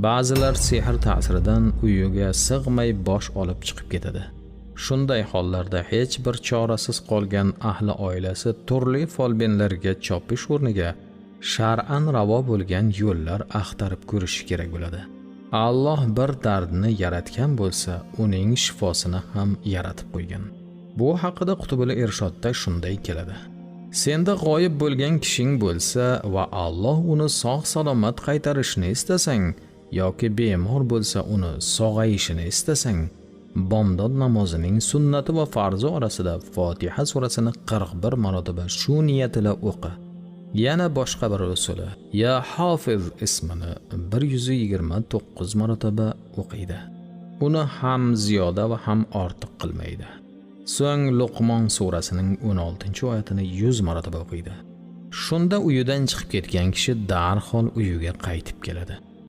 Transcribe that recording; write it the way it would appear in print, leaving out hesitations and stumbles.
Ba'zilar sehr ta'siridan uyiga sig'may bosh olib chiqib ketadi. Shunday hollarda hech bir chorasiz qolgan ahli oilasi turli folbinlarga chopish o'rniga shar'an ravo bo'lgan yo'llar axtarib ko'rishi kerak bo'ladi. Alloh bir dardni yaratgan bo'lsa, uning shifosini ham yaratib qo'ygan. Bu haqida Qutubul Irshodda shunday keladi: Senda g'oyib bo'lgan kishing bo'lsa va Alloh uni sog' salomat qaytarishni istasang yoki bemor bo'lsa uni sog'ayishini istasang, bomdod namozining sunnati va farzi orasida Fotiha surasini 41 marotaba shu niyat ila o'qi. Yana boshqa bir usuli, Ya Hofiz ismini 129 marotaba o'qiydi. Uni ham ziyoda va ham ortiq qilmaydi. So'ng Luqmon surasining 16-oyatini 100 marotaba o'qiydi. Shunda uyidan chiqib ketgan kishi darhol uyiga qaytib keladi.